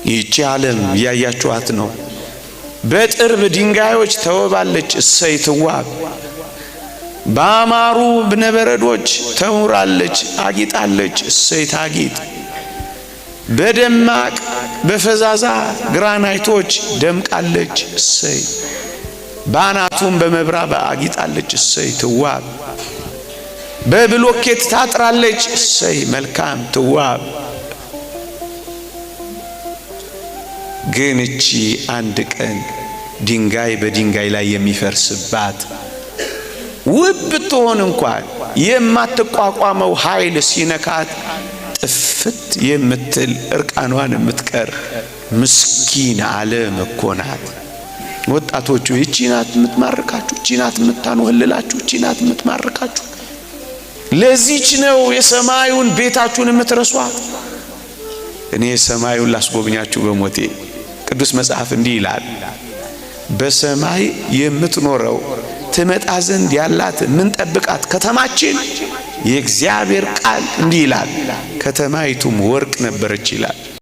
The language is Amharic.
ይህቺ ዓለም እያያችኋት ነው። በጥርብ ድንጋዮች ተውባለች፣ እሰይ ትዋብ። በአማሩ እብነበረዶች ተሙራለች፣ አጊጣለች፣ እሰይ ታጊጥ። በደማቅ በፈዛዛ ግራናይቶች ደምቃለች፣ እሰይ። ባናቱም በመብራት አጊጣለች፣ እሰይ ትዋብ። በብሎኬት ታጥራለች፣ እሰይ መልካም ትዋብ። ግን እቺ አንድ ቀን ድንጋይ በድንጋይ ላይ የሚፈርስባት፣ ውብ ብትሆን እንኳን የማትቋቋመው ኃይል ሲነካት ጥፍት የምትል፣ እርቃኗን የምትቀር ምስኪን ዓለም እኮ ናት። ወጣቶቹ፣ እቺ ናት የምትማርካችሁ፣ እቺ ናት የምታንወልላችሁ፣ እቺ ናት የምትማርካችሁ። ለዚች ነው የሰማዩን ቤታችሁን የምትረሷት። እኔ የሰማዩን ላስጎብኛችሁ በሞቴ። ቅዱስ መጽሐፍ እንዲህ ይላል፣ በሰማይ የምትኖረው፣ ትመጣ ዘንድ ያላት፣ ምንጠብቃት ከተማችን፣ የእግዚአብሔር ቃል እንዲህ ይላል፣ ከተማይቱም ወርቅ ነበረች ይላል።